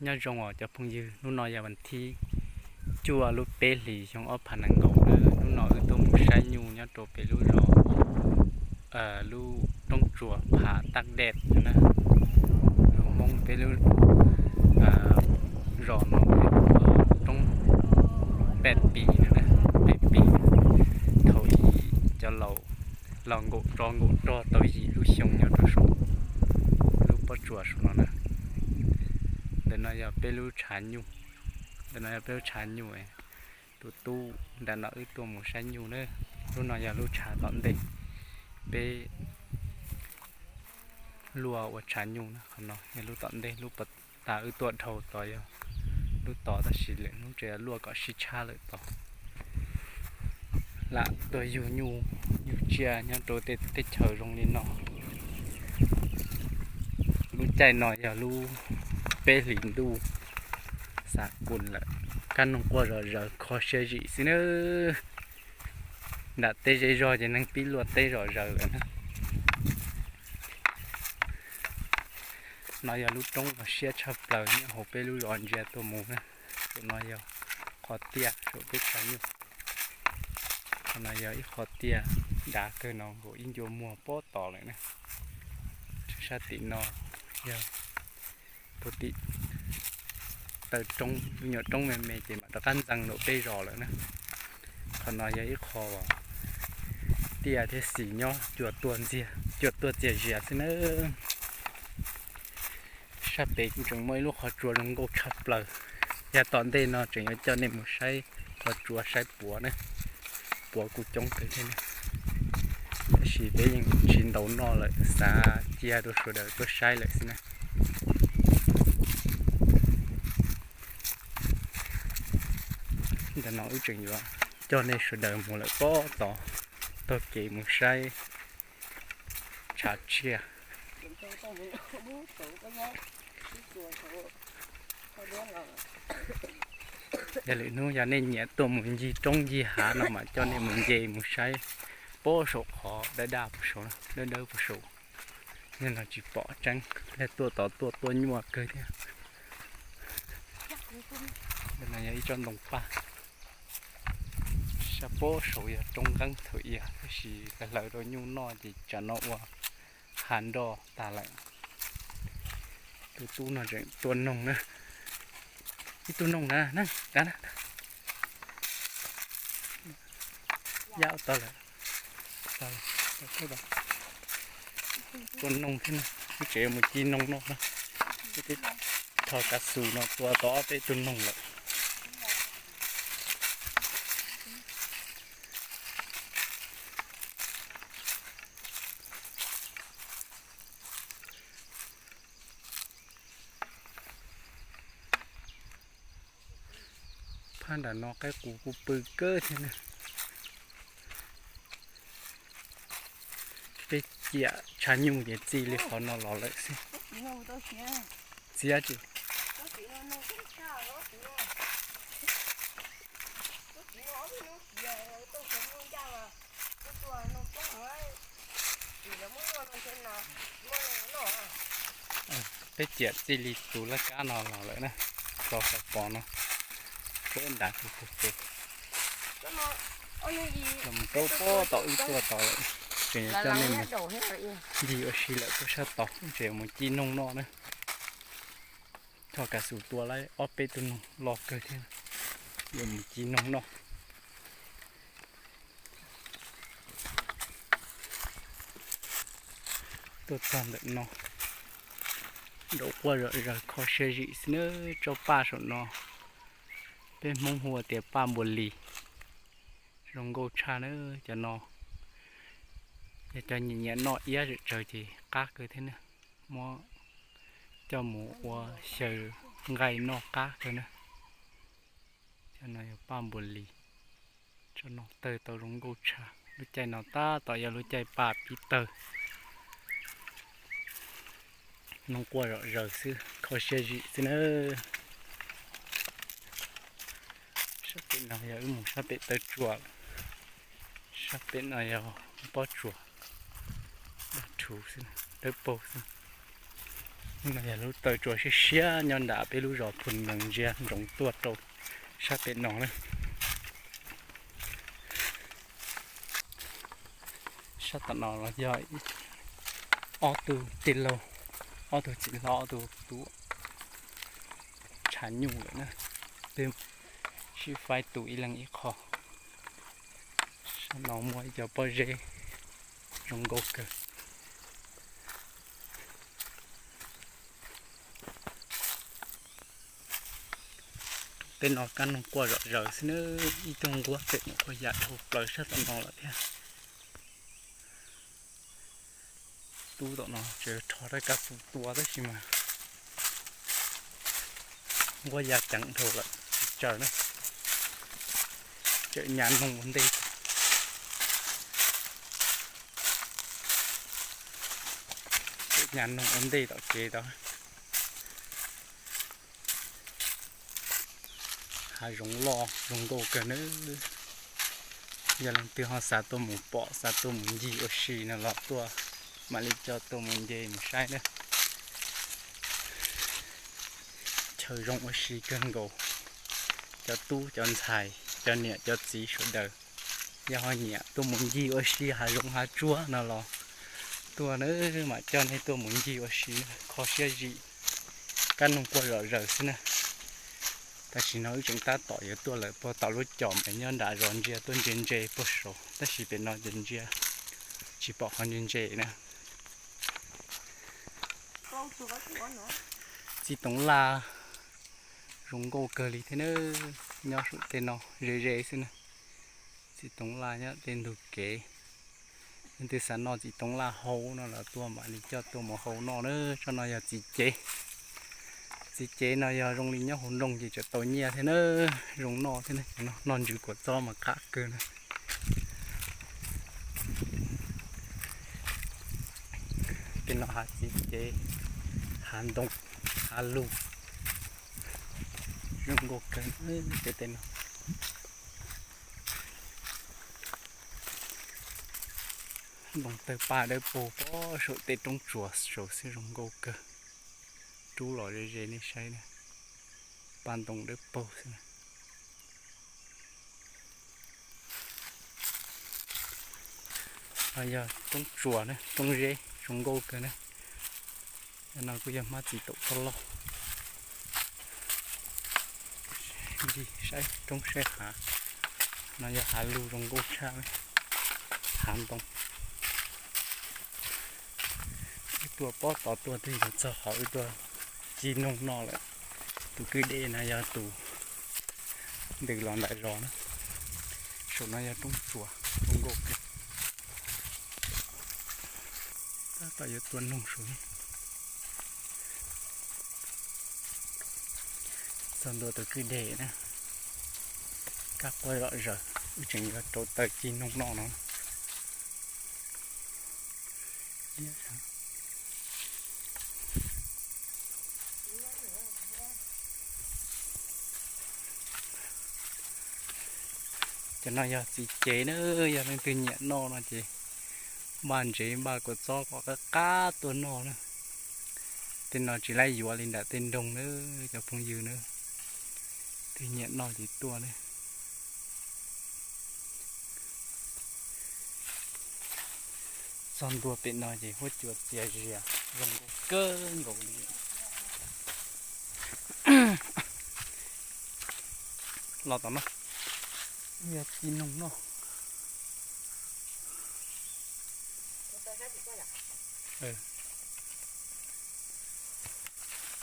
Nyob zoo os cov phooj ywg, hnub no yog vas thib cuaj lub peb hlis xyoo ob phav nees nkaum na. Hnub no wb tuaj mus saib nyuj nyob rau pem lub zos, lub roob tsuas Phav Taj Dej na. Lus Hmoob peb lub zos no hu roob Paj Pis no na, Paj Pis. Thaum ub cov laus los nkaum tsov nkaum rog tau yim lub xyoo nyob rau saum lub pob tsuas saum no na. Ntawm no yog peb lub tshav nyuj, ntawm no yog peb lub tshav nyuj. Tus tub nram no wb tuaj mus saib nyuj na. Lub no yog lub tshav tom ntej, peb luaj ua tshav nyuj na. Qhov no yog lub tom ntej, lub puag ta wb tuaj dhau tod yog lub tod, tab sis lwm hnub tseem luaj kom sib tshab lawm tod. Lam tuaj yug nyuj yug tsiaj nyob rau tej teb chaws zoo li no. Lub caij no yog lub peb hlis ntuj, xav kus lawm, kab noog quaj zom zaws kho siab zim xwb nawb. Nram teb zej zog ces neeg pib luaj teb zom zaws lawm na. No yog lub roob uas siab tshaj plaws nyob hauv peb lub zos ntsia tuaj mus na. Saum no yog qhov tiaj saum peb tshav nyuj. Qhov no yog ib qho tiaj dav kawg no nkaus ib ncua muag pob tod lawm na. Sab tim no yog puag tim taw roob, lub nyuam roob me me ces mam rov qab ntxeev nraum peb zos lawm na. Qhov no yog ib qho tiaj thiab xis nyob cua tuaj ntxiag, cua tuaj txias zias xwb nawb. Sab pem kuj tseem muaj ib lub qhov tsua zoo nkauj tshaj plaws. Yav tom ntej no tseem yuav coj nej mus saib qhov tsua, saib puav na. Puav kuj coob kawg thiab na, tab sis peb yeej tsis ntaus noj lawm, xav cia rau sawv daws tuaj saib lawm xwb na. Ntawm no wb tseem yuav coj nej sawv daws mus lawm pob tod, taug kev mus saib tshav tsiaj. Yog lwm hnub yog nej nyiam tuaj mus ncig roob ncig hav no mas coj nej mus nce mus saib pob saum qhov dawb dawb puag saum, dawb dawb puag saum. Nej los tsis pom tseeb, nej tuaj tod tuaj tuaj nyuaj kawg thiab. Ntawm no yog ib tsob ntoo paj. Sab pob saud yog roob nqeeb thaum ub, tab sis hlawv rau nyuj noj ces tsam no ua hav nroj tas lawm. Tus tub no tseem tua noog na. Ib tug noog na, na, na, na. Ya tau lawm. Tua noog thiab na, wb tseem yuav mus ci noog noj na. Wb twb tho kav xus no tua tau ob peb tug noog lawm. Phab nram no qaib qus kuj pw kawg thiab na. Peb ciam tshav nyuj ces txij li qhov no los lawm xwb. Txiav tsis. Peb ciam txij li tus laj kab no los lawm na, los saum pov no, peb nram tus pug pem. Los mus rau pob tod wb tuaj tod lawm, tseem yuav coj nej mus ncig ua si lawm tuaj sab tod, tseem yuav mus ci noog noj na. Tho kav xus tua lawm ob peb tug noog loj kawg thiab, yuav mus ci noog noj. Tuaj txog ntawm no, nraum quaj zom zaws kho siab zim xwb nawb. Tsob paj saum no peb Hmoob hu tias paj npua lis, zoo nkauj tshaj nawb. Cov no yog cov nyiam nyiam noj iab zom zaws ces qab kawg thiab na, muab coj mus ua xyaw nqaij noj qab kawg na. Cov no yog paj npua lis, tsob no tawg tau zoo nkauj tshaj. Lub caij no tab tom yog lub caij paj pib tawg, nraum quaj zom zaws xwb, kho siab zim xwb nawb. Sab pem no yog wb mus sab pem taw tsua, sab pem no yog pob tsuas, dawb paug xwb. No yog lub taw tsuas siab siab nyob nram peb lub zos Phum Nees ntsia ntsoov tuaj rau sab pem no na. Sab tom no los yog ob tug tij laug, ob tug txiv hlob, ob tug tub tshav nyuj lawm na. Twb sib faib tu ib leeg ib qho. Sab no muaj ib co pob zeb zoo nkauj kawg. Tej no kab noog quaj zom zaws xwb na, ib tug nquab pem nyuam qhuav ya dhau plaws sab tom no lawm thiab. Tub tom no tseem rho rab kab tus tua tab sis mas nquab ya ceev dhau lawm tsis tsaws na. Tseem nyas noog ua ntej, tseem nyas noog ua ntej tom kev tod. Hav zoov loj zoo nkauj kawg nawb. Yog leej twg ho xav tuaj mus pom, xav tuaj mus ncig ua si no los tuaj, mam li coj tuaj mus nce mus saib na. Chaw zoo ua si kawg nkaus. Cov tub cov ntxhais, cov niam cov txiv sawv daws, yog ho nyiam tuaj mus ncig ua si hav zoov hav tsuag no los tuaj na, mam coj nej tuaj mus ncig ua si, kho siab zim. Kab noog quaj zom zaws xwb na. Tam sim no wb tseem tab tom yuav tuaj lawm puag tom lub com mas nyob nram zos ntsia tuaj ntse ntse puag saud, tab sis pem no ces ntsia tsis pom qhov ntse ntse na. Txiv toov laj zoo nkauj kawg li thiab na, nyob saum tej no ze ze xwb na. Txiv toov laj nyob tej ntug kev. Leej twg xav noj txiv toov laj hau no los tuaj mam li coj tuaj mus hau noj na. Tsob no yog txiv cev. Txiv cev no yog zoo li nyob hauv nroog ces tseem tau nyiaj thiab na, zoo noj thiab na. Noj ntsws kua txob mas qab kawg na. Tej no hav txiv cev, hav ntoo, hav lug, zoo nkauj kawg tej no. Ntoo tawg paj dawb paug pem saum tej roob tsuas saud xwb zoo nkauj kawg. Rub los ze ze nej saib na, paj ntoo dawb paug xwb na. No yog roob tsuas na, roob zeb zoo nkauj kawg na. No kuj yog hmab txiv taum txoj loj. Ncig saib roob saib hav. No yog hav lug zoo nkauj tshaj, hav ntoo. Wb tuaj pob tod tuaj twb yuav txog qhov wb tuaj ci noog noj lawm. Tus kwj deg no yog tus ntws los ntawm zos na. Saum no yog roob tsuas zoo nkauj kawg. Tab tom yuav tua noog saud. Txog ntua tus kwj deg na, kab quaj zom zaws, wb tseem yuav rauv taws ci noog noj no. Cov no yog txiv cev na, yog leej twg nyiam noj no ces npaj ntsev npaj kua txob kom qab qab tuaj noj na. Tej no tsis laib yuav li nram tej nroog na, cov phooj ywg na. Twg nyiam noj ces tuaj na. Txog ntua pem no ces huab cua txias zias zoo nkauj kawg nkaus li. Los tom no, yog ci noog noj.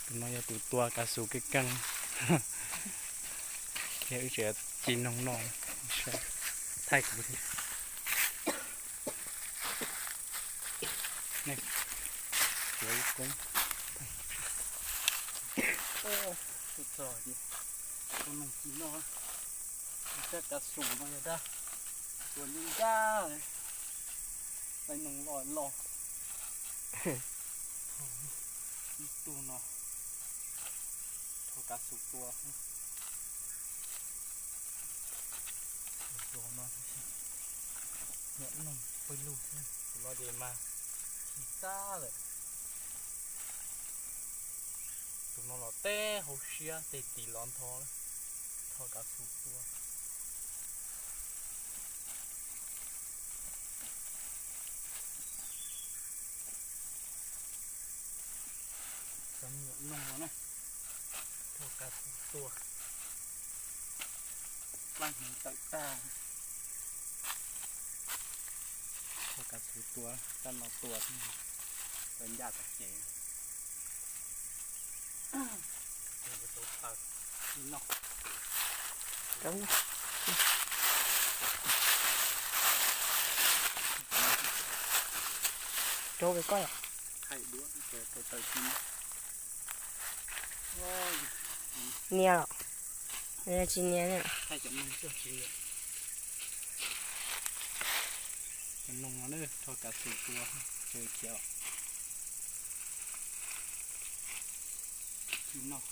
Tus no yog tus tua kav xus keej keej, thiab wb tseem ci noog noj, thaij kuv thiab. Tuav ib koob. Tuaj txog ces tua noog ci noj. Rab kav xus no yog dab, tua ncaj ncaj, tais noog loj loj. Ib tug no, rho kav xus tua. Tua no, nyiam noog pawg lug xwb, tus no ces mas tsis txab lawm. No los teb hauv siab tej tis los ntho, tho kav xus tua. Cov me nyuam noog no na, tho kav xus tua, plab hneev tawm tag. Tho kav xus tua, tab no tua, tua ncaj tom cev. Rau koj. Nias los? Tsis nias. Cov noog no rho kav xus tua, tua khiav. Noog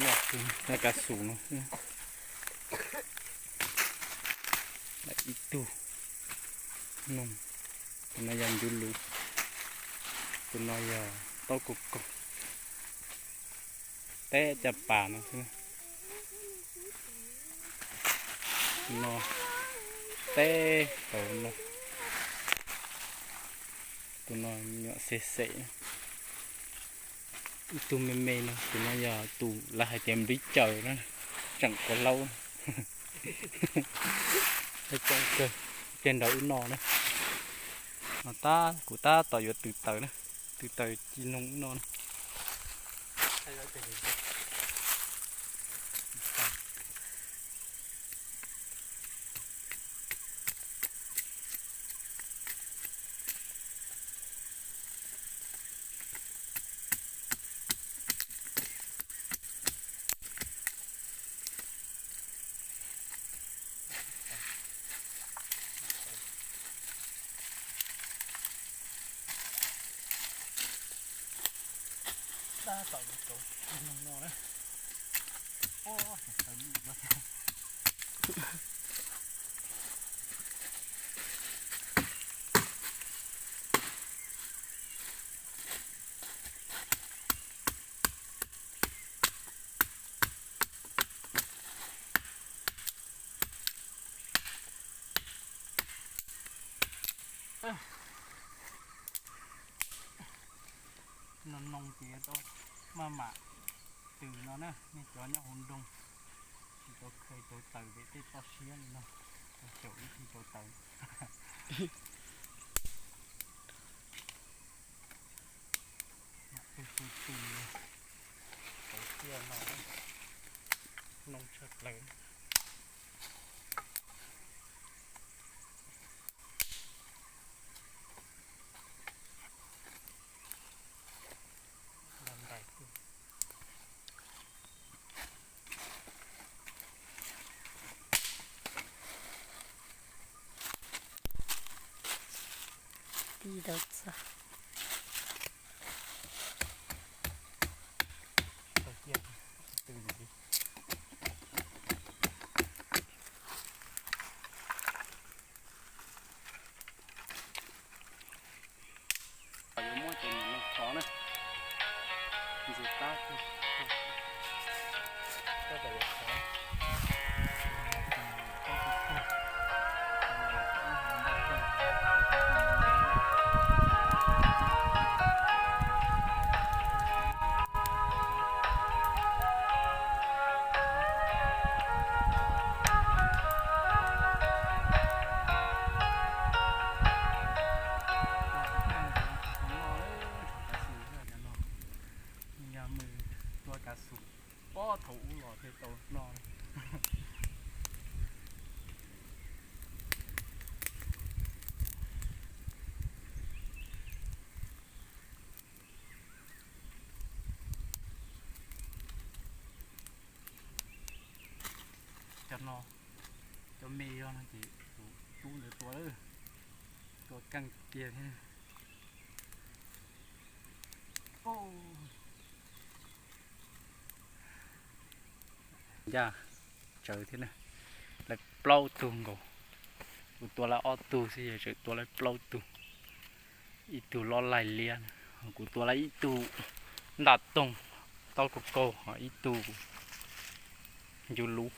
loj kawg, kav xus no xwb. Ib tug noog, tus no yog ncuv lus, tus no yog taub kaug kaug, teb caj pas no xwb. Tus no teb tau no, tus no nyuam xem xem. Ib tug me me no, tus no yog tus lawv hais tias nplib caws na, tseem kua laub. Coob kawg, ceg nrog wb noj na. No tab kuv tab tom yuav tw taws na, tw taws ci noog wb noj na. Tab tom yuav tau noog no na. No noog ces tau maj mam tw no na, nej cov nyob hauv nroog tsis tau kheev tau taws pem tej toj siab li no, xyaum ib tug tau taws. Tw tw tw, tau tiaj no, noog tshaj plaws. Tib tau txog. Yuav muab cov niam no thov na, ntxim qab kawg, tab tom yuav thov. Yog mus tua kav xus pob thaum ub los thiaj tau noj. Cov no, cov me zog no ces tus tub ntawd tua lawm, tua keej tiag thiab. Ncaj tsawv thiab na, lawv plaub tug nkaus. Kuv tua lawm ob tug xwb yog tseem tua lawm plaub tug. Ib tug lob laig liab, kuv tua lawm ib tug ntaj toog taub kaug kaug, ho ib tug ncu lub,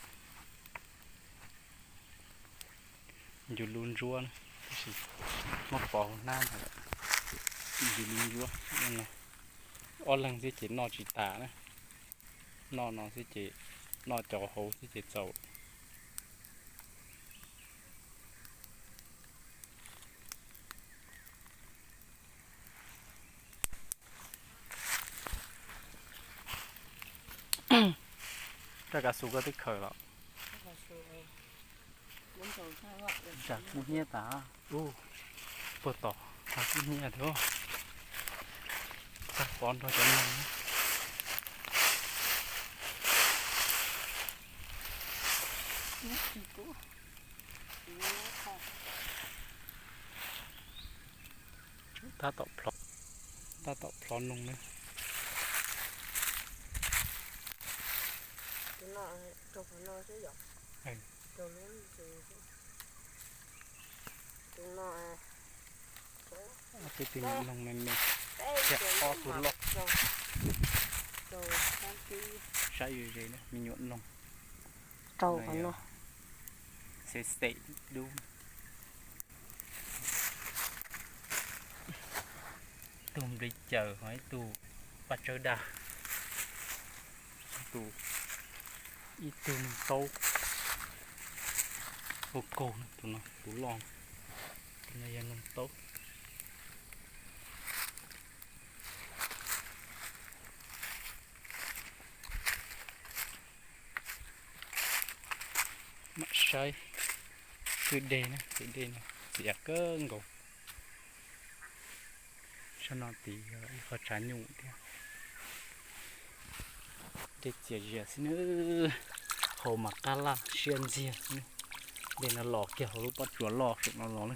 ncu lub ntsuab na, tab sis muab pov hauv hnab ntawd. Ncu lub ntsuab no, ob leeg xwb ces noj tsis tas na, noj no xwb ces, noj cov hauv xwb ces txaus. Raj kav xu koj twb khaws los. Tsam kub hnyiab tas, puag tom kub hnyiab thiab. Tag pov nrog cov no. Tab tom plhov, tab tom plhov noog na. Peb tug nyuam noog me me, ob tug loj. Saib ze ze na, me nyuam noog. Rau qhov no. Xev xev dub. Ib tug nplig caws ho ib tug paj tsawb daj. Ib tug, ib tug noog taub. Ua kaug tus no, tus loj. Tus no yog noog taub. Mam saib kwj deg na, kwj deg no txias kawg nkaus. Sab no tid yog ib qho tshav nyuj thiab. Dej txias zias xwb na, haus mas qab laj siab ntxiag xwb. Dej no los kiag hauv lub pob tsuas loj saum no los na.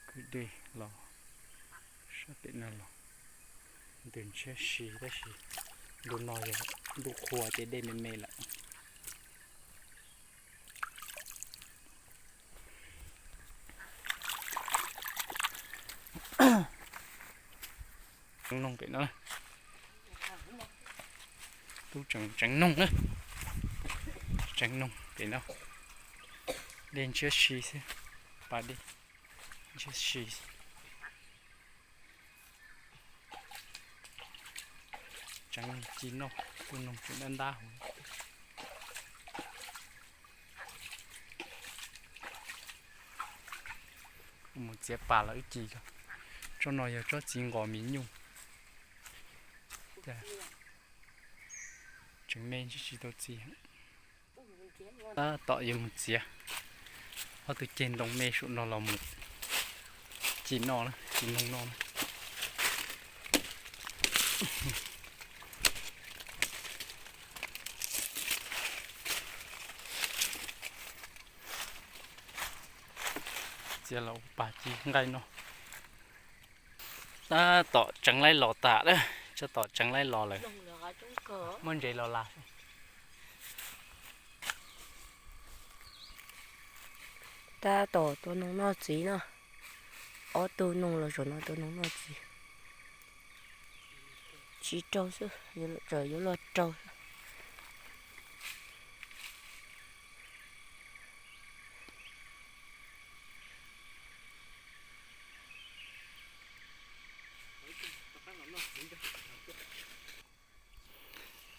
Kwj dej los sab pem no los ntws ntshiab si tab sis ntu no yog ntu qhua ces dej me me lawm. Tseev noog pem no. Tub tseev noog na. Tseev noog pem no. Dej ntshiab si xwb. Pas dej ntshiab si. Tseev noog ci noj, tus noog tseem dab ntab hauv. Mus txiav pas los ib ci. Tsob no yog tsob txiv nqos mis nyuj. Tseem me tsis tsis tau txiv. Tab tom yuav mus txiav ob tug ceg ntoo me saum no los mus ci noj na, ci noog noj na. Txiav los ua pas ci nqaij noj. Tab tom tseev laib los tas lawm, tab tom tseev laib los lawm. Muab ntses los las. Tab tom tua noog noj txiv no. Ob tug noog los zaum no tua noog noj txiv. Tsis raug xwb, tseem yuav luag raug.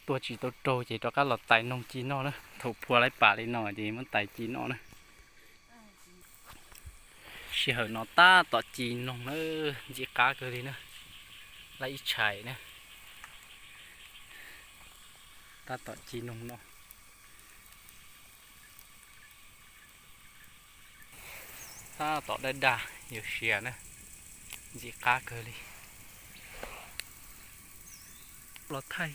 Tua tsis tau raug ces rov qab los tais noog ci noj na. Thaum phua laib pas li no ces muab tais ci noj na. Sij hawm no tab tom ci noog na, ntxim qab kawg li na. Laib ib tshais na. Tab tom ci noog noj. Tab tom daj daj yuav siav na, ntxim qab kawg li. Los thaij,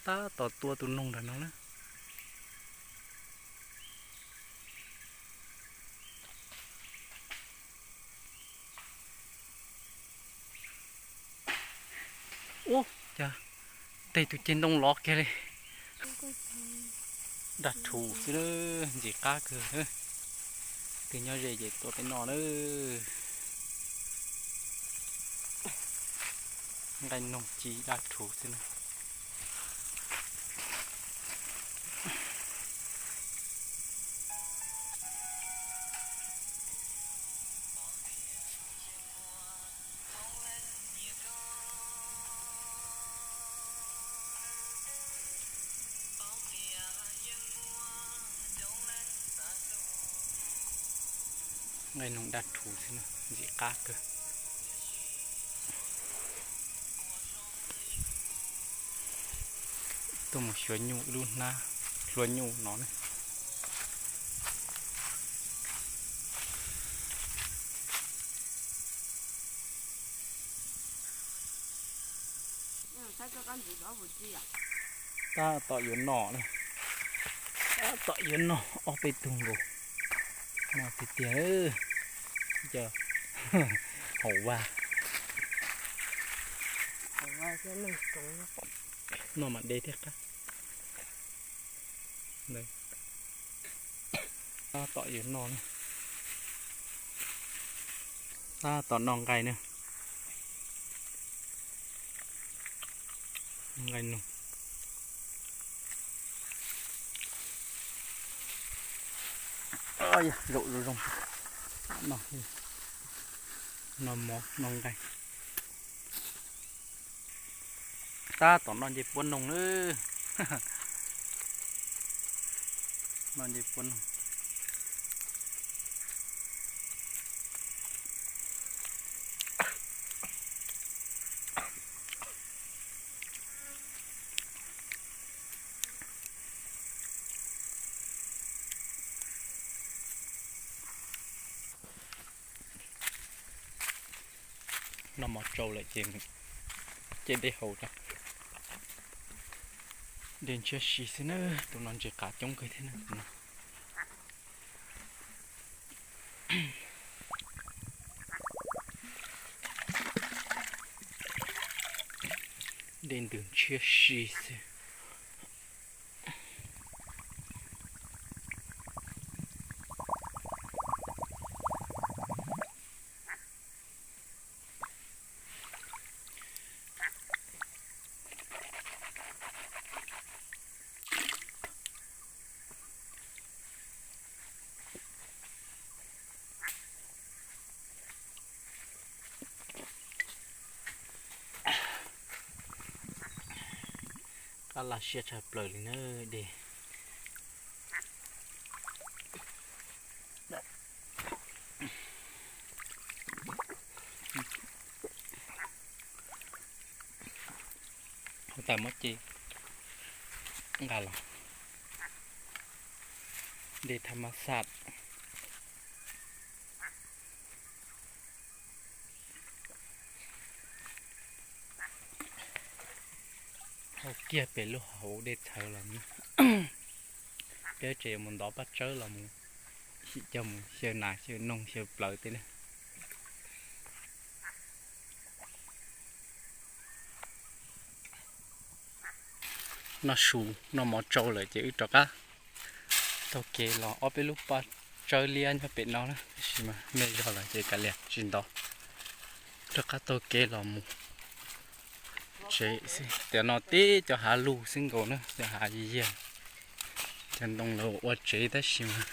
tab tom tua tus noog ntawm no na. Ub, cas tej tus ceg ntoo lov kiag li. Daj rhuv xwb na, ntxim qab kawg. Tus nyob ze ces tuaj peb noj na. Nqaij noog ci daj rhuv xwb na. Nqaij noog daj rhuv xwb na, ntxim qab kawg. Tuaj mus xyuas nyuj ib lub hnab hlua nyuj no ne. Tab tom yuav noj na, tab tom yuav noj ob peb tug nkaus. Noj tiag tiag, cov haum vaj. Noj mas de thiab qab. Tab tom yuav noj na, tab tom noj nqaij na. Nqaij noog. Zaum zoo zoo, noj mov noj nqaij. Tab tom noj ncej puab noog na. Noj ncej puab noog. Noj mov tsau lawm ces mus caij dej haus tso. Dej ntshiab si xwb na, tus no ntses qav coob kawg thiab na tus no. Dej ntws ntshiab si xwb. Qab laj siab tshaj plaws li na, dej. Huv tais muab ce nqa los. Dej thaj mab xaj. Hau kiag pem lub hauv dej txhawv los mus. Peb tseem yuav mus ntov paj tsawb los mus, sim coj mus xyaw nas xyaw noog xyaw plawv tej na. Noj su noj mov tsau lawm ces wb rov qab taug kev los. Ob peb lub paj tsawb liab nyob pem no na, tab sis mas me zog lawm ces kav liam tsis ntov. Rov qab taug kev los mus tsev xwb. Tiam no tib cov hav lug xwb nkaus na, cov hav yiag. Cov ntoo lawv ua tsev tab sis mas,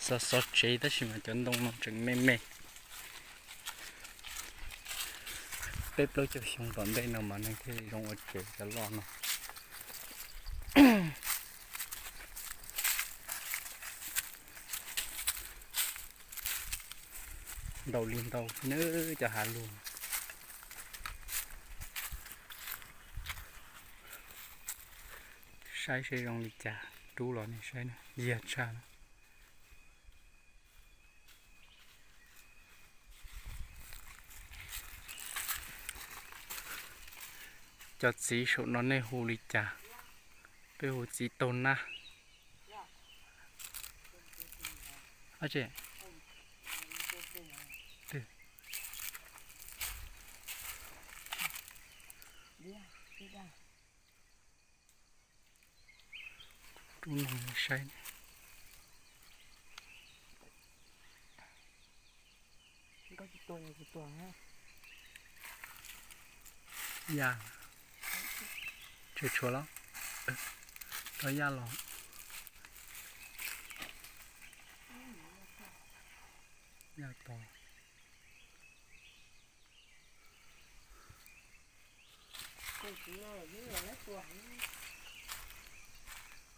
xov xov tsev tab sis mas cov ntoo no tseem me me. Peb plaub caug xyoo tom ntej no mas neeg thiaj li zoo ua tsev cov loj no. Ntau li ntau xwb na cov hav lug. Saib seb zoo li cas, rub los nej saib na, yiag tshaj na. Cov txiv saum no nej hu li cas? Peb hu txiv taug nab. Rub no saib. Yaj, tshuav tshuav los, rov yaj los. Yaj tod.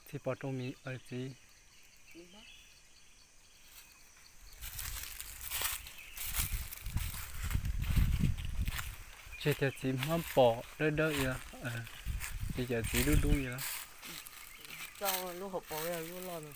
Txiv pom rau miv txiv. Tseg cov txiv hmab pom dawb dawb li, ces cov txiv dub dub li. Lub hauv paus yog lub loj no.